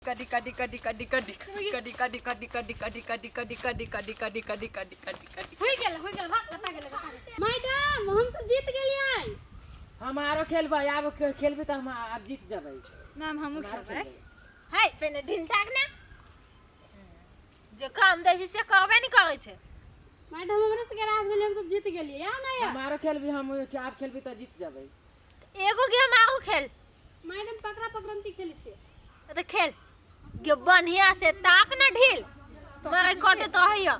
कडी कडी कडी कडी कडी कडी कडी कडी कडी कडी कडी कडी कडी कडी कडी कडी कडी कडी कडी होई गेल होई गेल भाग लता गेल लता गेल मैडम हम सब जीत गेलियै हम आरो खेलबै आब खेलबै तऽ हम आब जीत जेबै मैम हमहूँ हम आरो खेलबै खेलबै हाय पहिने ढील ताक ना जे काम दै छै से करबे नहि करै छै मैडम हमरे सबके राज भेलै हम सब जीत गेलियै आउ ने हम आरो खेलबै हम आब खेलबै तऽ जीत जेबै एगो गेम आरो खेल मैडम पकड़ा पकड़मती खेलै छियै तऽ खेल गे बढ़िया से ताक ना ढील मारे कटे तो हैया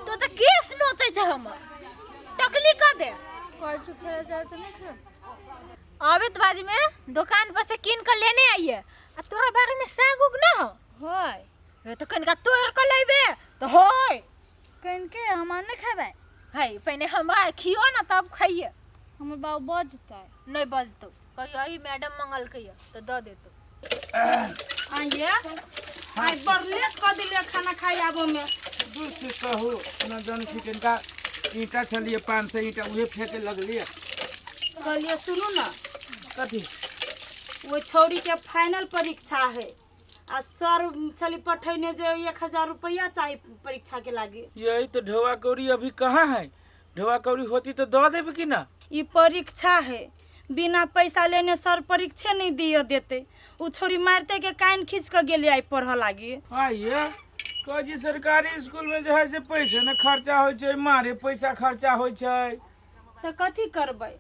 तो तऽ केस नोचै छै हमर टकली कऽ दे कहै छी खेले जाइ तऽ नहि खेल आबे बाजी में दुकान पर से कीन के लेने आइए आ तोरा बारे में साग उग ना हो होय हे तो कनिका तोड़ के लेबे तो होय कनिके हम आर नहि खेबै है पहिने हमरा खियो ना तब खाइए हमर बाबू बजतै नहीं बजतौ कहियो ई मैडम मंगलकै तो दऽ देतौ आइए आइ बड़ लेट कऽ देलियै खाना खाइ आबऽ में दूर से कहू न जानै छी कनिका ईंटा छलियै 500 ईंटा उहे फेंके लगलियै कहलियै सुनू ने कथी ओहि छौड़ीके फाइनल परीक्षा है आ सर छली पठैने जे 1000 रुपैआ चाही परीक्षा के लागी यही तो ढोआ कौड़ी अभी कहाँ है ढोआ कौड़ी होती तो दऽ देबे कि ना ई परीक्षा है बिना पैसा लेने सर परीक्षे नहीं दिए देते उ छोरी मारते के कान खींच के गेली आई पढ़ लागी आइए कहै छी सरकारी स्कूल में जे है से पैसे ने खर्चा होइ छै मारे पैसा खर्चा होइ छै तऽ कथी करबै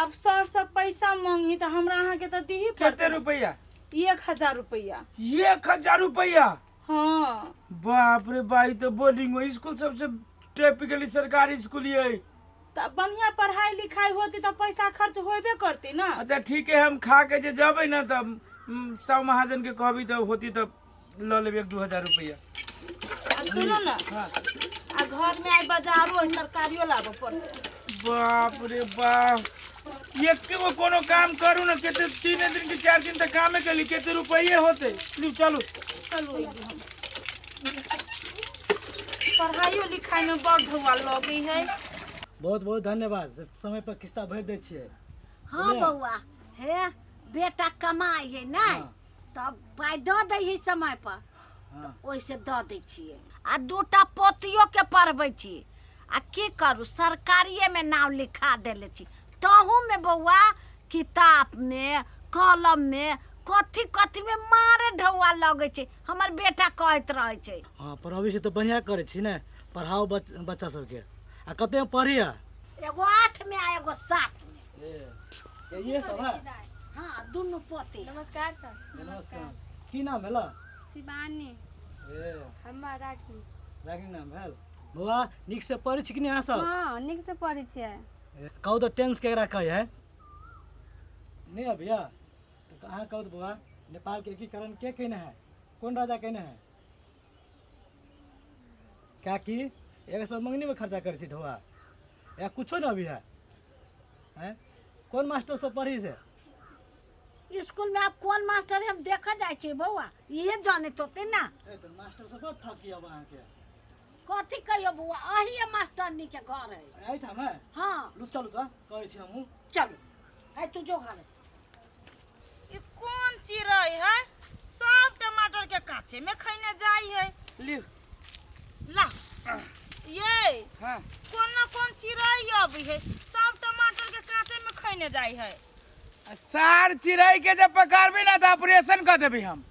अब सर सब पैसा मांगी तऽ हमरा अहाँके तऽ दिही कते पड़तै रुपैआ 1000 रुपैआ 1000 रुपैआ हाँ बाप रे बाई तो बोर्डिंग स्कूल सबसे टपि गेली सरकारी स्कूल ये तऽ बढ़िया पढ़ाई लिखाई होती तऽ पैसा खर्च होबे करती ना अच्छा ठीक है हम खा के जे जबै ना तऽ साहु महाजन के कहबी तऽ होती तऽ लऽ लेबै 1-2 हजार रुपैआ आ सुनू ना हाँ आ घर में आई बाजारो है तरकारियो लाबऽ पड़तै बाप रे बाप एक गो कोनो काम करू ना कते 3 दिन के 4 दिन तक कामे केली कते रुपये होते लिउ चलू चलू अइली हम पढ़ाइयो लिखाई में बड़ ढौआ लगै है बहुत बहुत धन्यवाद समय पर किस्ता भरि दै छियै हाँ बुझलियै? बौआ हे बेटा कमाइ है नहि तब पाइ दऽ दै है समय पर हाँ ओहिसँ दऽ दै छियै आ दूटा पोतियोके पढ़बै छी आ की करू सरकारिएमे नाम लिखा देले छी तहूमे बौआ किताबमे कलममे कथी कथीमे मारे ढौआ लगै छै हमर बेटा कहैत रहै छै हँ पढ़ाबै छी तऽ बढ़िआँ करै छी ने पढ़ाउ बच्चा सबके आ कतेमे पढ़ैया एगो 8मे आ एगो 7मे ए ये सब है हाँ दुनू पोती नमस्कार सर नमस्कार की नाम भेल शिवानी ए हमर राखी रागिनी नाम भेल बौआ नीक से पढ़ै छी कि नहि अहाँ सब हँ नीक से पढ़ै छियै ए, कहू तऽ टेंस केकरा कहै है नहि अबैया तऽ अहाँ कहू तऽ बौआ नेपालके एकीकरण के केने है कोन राजा केने है काकी एक सब मंगनीमे खर्चा करै छी ढौआ या कुछो नहि अभी है हैं कोन मास्टर सब पढ़ी से स्कूल में आब कोन मास्टर है हम देखऽ जाइ छियै बौआ इहे जानैत होतै ने ए तऽ मास्टर सब बड़ ठकी अब अहाँके कथी कहियो बौआ अहिए मास्टरनी के घर है एहिठाम है हाँ लू चलू तऽ कहै छी हमहूँ चलू है तू जो घर ई कोन चिड़ै है सब टमाटर के काचे में खैने जाइ है लिउ ला ये हाँ कोन न कोन चिड़ै अबै है सब टमाटर के काचे में खैने जाइ है आ सार चिड़ै के जब पकड़बी ना तऽ ऑपरेशन कऽ देबी हम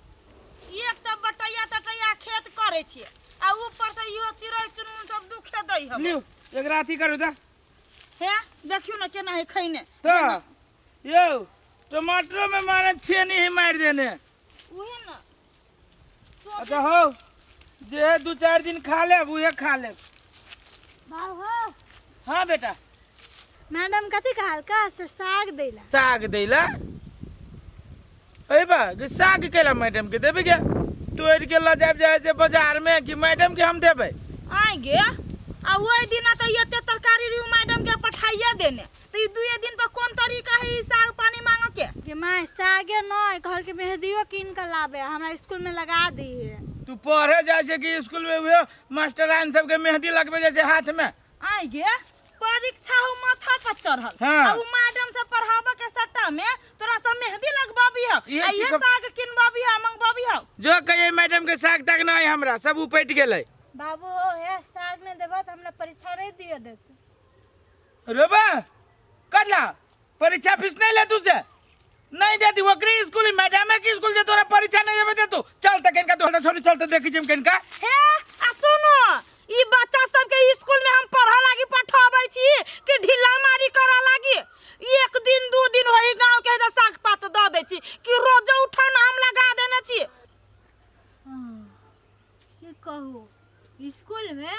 एक तऽ बटैया तटैया खेत करै छियै आ ऊपर से इहो चिड़ै चुनमुन सब दुखे दै है लिउ एकरा अथी करू तऽ हे देखियौ ने केना है खैने तऽ यौ टमाटरो में मारे छेनी ही मारि देने उहे ने अच्छा हो जे है 2-4 दिन खा लेब उहे खा लेब बाबू हो हाँ बेटा मैडम कथी कहलका से साग दैला साग दैला अरे बा गे साग केला मैडम के देबे के तोड़ के ल जाब जाए से बाजार में कि मैडम के हम देबे आइ गे आ ओहि दिना तऽ एते तरकारी रही मैडम के पठाइए देने तऽ ई दुए दिन पर कोन तरीका है ई साग पानी मांगऽ के गे माय सागे नहीं कहल के मेहदियो कीन के लाबे हमरा स्कूल में लगा दी है तू पढ़े जाए छै कि स्कूल में उहे मास्टरान सबके मेहंदी लगबे जाए छै हाथ में आइ गे परीक्षा हो माथा पर चढ़ल हाँ। आ उ मैडम से पढ़ाबऽ के सट्टा में तोरा सब मेहंदी लगबाबी है इहे आ इहे सिखब- साग किनबाबी है मंगबाबी जो कहिए मैडम के साग ताग नहीं हमरा सब उपटि गेलै। बाबू हो हे साग नहीं देबा तऽ हमरा परीक्षा नहीं दिए देत। रोबा कदला परीक्षा फीस नहीं ले तुझसे नहीं देती ओकरे स्कूल मैडम के स्कूल जे तोरा परीक्षा नहीं देबे दे तू चल त केनका तोहरा छोड़ी चल त देखी छिम केनका। हे आ सुनो ई बच्चा सबके स्कूल में हम पढ़ऽ लागी पठाबै छी कि ढीला मारी करऽ लागी? एक दिन दू दिन होई गांव के हेतै साग पात दऽ दै छी कि रोजे उठौना हम लगा देने छी। की कहू स्कूल में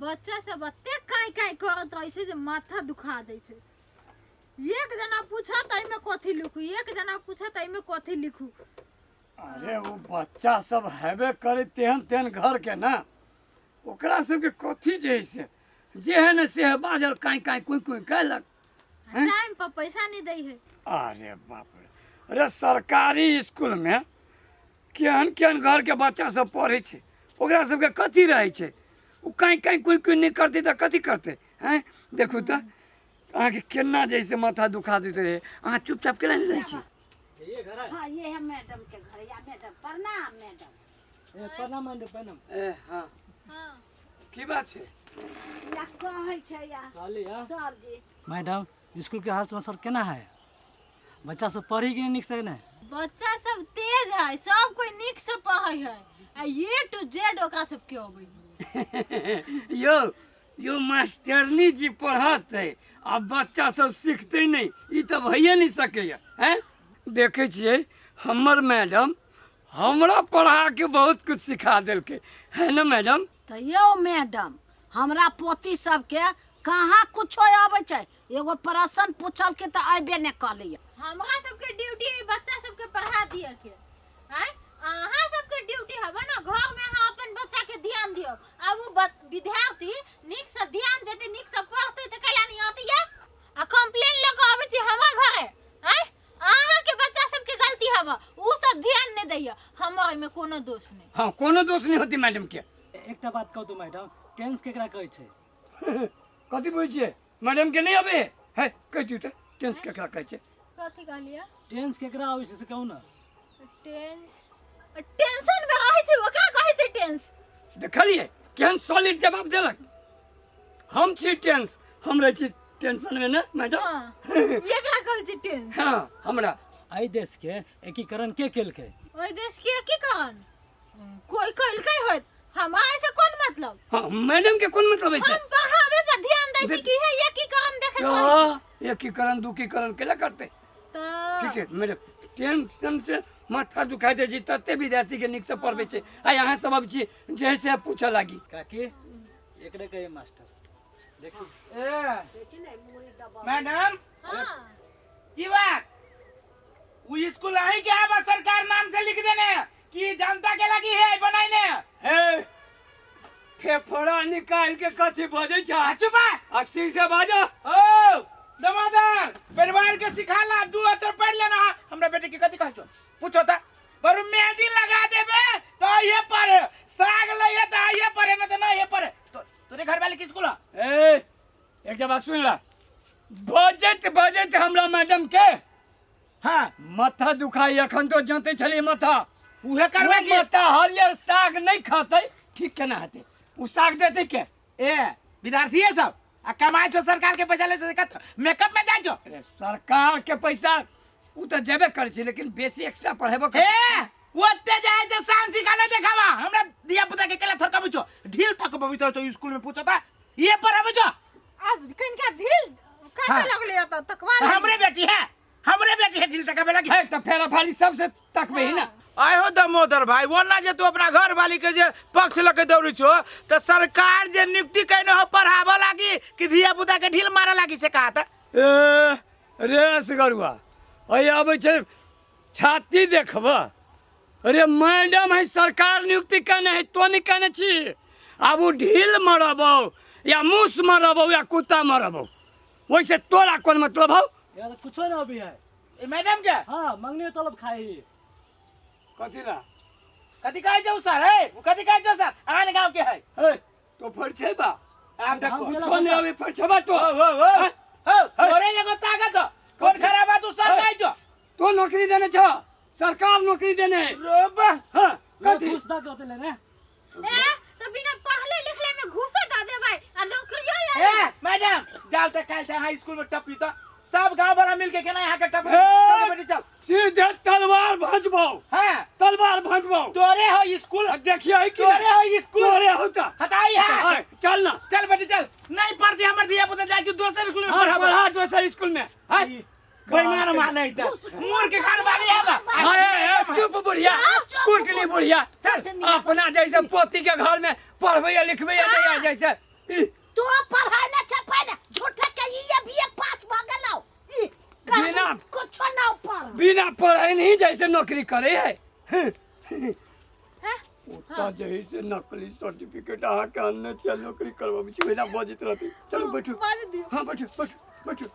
बच्चा सब एते काई काई करत रहै छै जे माथा दुखा दै छै। एक जना पूछत एहिमे कथी लिखू, एक जना पूछत एहिमे कथी लिखू। अरे वो बच्चा सब हेबे करे तेहन तेहन घर के ना, ओकरा सबके कथी जे है से जे है ने से है बाजल काई काई कुई कुई कहलक। टाइम पर पैसा नहीं दै है। अरे बाप रे, अरे सरकारी स्कूल में केहन केहन घर के बच्चा सब पढ़ै छै, ओकरा सबके कथी रहै छै? ओ काई काई कुई कुई नहि करतै तऽ कथी करतै? हैं देखू तऽ अहाँके केना जे से माथा दुखा दैत रहै, अहाँ चुपचाप केना नहि रहै छी? ये घर है। हाँ ये है मैडम के घर। या मैडम प्रणाम मैडम। ए प्रणाम मैडम प्रणाम। ए हाँ की बात छै? या कहै छै या कहली या सर जी। मैडम स्कूल के हाल समाचार केना है? बच्चा सब पढ़ी कि नहीं नीक से नहीं? बच्चा सब तेज है, सब कोई नीक से पढ़ै है आ ए टू जेड ओकरा सबके अबै है। यौ यो मास्टरनी जी पढ़तै आ बच्चा सब सीखतै नहि, ई तऽ भइए नहि सकैए। हैं देखै छियै हमर मैडम हमरा पढ़ा के बहुत कुछ सिखा देलकै है ना मैडम? तऽ यौ मैडम हमरा पोती सबके कहाँ कुछो अबै छै, एगो प्रश्न पूछलकै तऽ अयबे नहि कलैया। हमरा सबके ड्यूटी है बच्चा सबके पढ़ा दिए के, आय अहाँ सबके ड्यूटी हवे ना घर में अहाँ अपन बच्चा के ध्यान दियो। अब वो विद्यार्थी नीक से ध्यान देते नीक से पढ़ते तऽ कैला नहीं आती या आ कंप्लेन लऽ के आबै छी हमरा घरे। आय अहाँ के बच्चा सबके गलती हवे, उ सब ध्यान नहीं दैया, हमर एहिमे कोनो दोष नहीं। हाँ कोनो दोष नहीं होती मैडम के। एकटा बात कहू तो मैडम, टेंस केकरा कहै छै? कथी बुझै छियै मैडम के नहीं आबै है? कहि दियौ तऽ टेंस केकरा कहै छै? कथी कहलियै? टेंस केकरा आबै छै से कहू ना। टेंस टेंशन में रहै छै ओकरा कहै छै टेंस। देखलियै केहन सॉलिड जवाब देलक। हम छी टेंस, हम रहै छी टेंशन में ना मैडम? हाँ, एकरा कहै छै टेंस। हाँ हमरा एहि देश के एकीकरण के केलकै? ओहि देश के एकीकरण कोई केलकै होत, हमरा एहिसँ कोन मतलब? हाँ मैडम के कोन मतलब है? हम पढ़ावे पर ध्यान दै छी कि हे एकीकरण देखैत रहै छी। एकीकरण दुकीकरण केला करतै? तऽ ठीक है मैडम, टेंशन से माथा दुखाइ दै छै तते विद्यार्थी के नीक से पढ़बै छै आ यहाँ सब अबै छी जे से पूछऽ लागी। काकी एकरे कहिए मास्टर देखी। ए मैडम की बात? वो स्कूल अहीं के आबा सरकार नाम से लिख देने कि जनता के लगी है बनाइने। हे फेफड़ा निकाल के कथी बजै छै? चुप आ स्थिर से बाजो। ओ दमादर परिवार के सिखाला दू अक्षर पढ़ लेना। हमरा बेटे के कथी कहै छौ पूछो त पर मेहंदी लगा देबे तो ये पढ़े, साग लइए तो ये पढ़े, ना तो ना ये पढ़े। तो तोरे घर वाले की स्कूल है? ए एक बात सुन ला, बजैत बजैत हमरा मैडम के हाँ माथा दुखाई अखन तो जते छली माथा उहे करबे की माथा हरियर साग नहीं खाते ठीक केना हेतै? उ साग देतै के? ए विद्यार्थी है सब आ कमाई छौ सरकार के पैसा ले छौ कत मेकअप में जाय छौ? अरे सरकार के पैसा उ त जेबे करै छै लेकिन बेसी एक्स्ट्रा पढ़ेबो ए ओते जाय छै शान सिखाने देखावा हमरा धिया पुता के केला थरका बुझो ढील तक पवित्र छौ स्कूल में पूछो त ये पढ़ाबे छौ। अब कनिका ढील काटे हाँ। लगले त तकवा हमरे बेटी है, हमरे बेटी है ढील तकबे लगी है त फेरा फारी सबसे तकबे ही ना। आय हो दामोदर भाई, वो ना जे तू अपना घर वाली के जे पक्ष लके दौड़ी छो त सरकार जे नियुक्ति कइने हो पढ़ाबे लागी कि धिया पुता के ढील मारे लागी से कहा त? ए रे असगरुआ अय आबै छै छाती देखब। अरे मैडम है सरकार नियुक्ति कने है तो नहीं कने छी। आब उ ढील मरबौ या मूस मरबौ या कुत्ता मरबौ वैसे तोरा कोन मतलब हौ? यार कुछो ना अभी है ए मैडम के? हाँ मंगनी तलब खाई। कथी ला? कथी कहै छौ सर? हे कथी कहै छौ सर? आन गांव के है। हे तो फरछे बा। आब देखो। कुछो नहीं अभी फरछे बा तो। हो, हो, हो। हैं? हो, तोरे एगो ताकत छौ। कोन खराब बा तू सर कहै छौ? तो नौकरी देने छौ, सरकार नौकरी देने है। रोबा। हाँ। कथी? घूस दऽ के ओते ले रे। ए तो बिना पढ़ले लिखले में घूसो दऽ देबै आ नौकरियो ले। ए मैडम, जाल तक काल से हाई स्कूल में टपी तो सब गांव वाला मिल के केना यहाँ के टपी। ए! चल बेटी चल। सीधे तलवार भंजबौ। हाँ, तलवार भंजबौ। तोरे हो स्कूल। आ देखिए कि तोरे हो स्कूल। तोरे होता। हटाई है। हाँ, चल ना। चल बेटी चल, नहीं पढ़ती हमर धिया पुता, जाइ छी दोसर स्कूल में। हाँ, पढ़ाबो। पढ़ा दोसर स्कूल में। हाँ। बेईमान माने त मूर के घर वाली है ना। हाँ, ए, ए, चुप बुढ़िया, कुटली बुढ़िया। चल। अपना जैसे पोती के घर में पढ़बैया लिखबैया नहीं जैसे ई, तू पढ़ाई ना छपाई ना झूठे के ये भी एक पास भऽ गेलौ। ई, कुछो ना पढ़। बिना पढ़े नहीं जैसे नौकरी करे है। ओतऽ जे है से नकली सर्टिफिकेट अहाँके अनने छियै, नौकरी करबाबै छी, ओहिना बजैत रहतै। चलू बैठू। हाँ बैठू बैठू बैठू।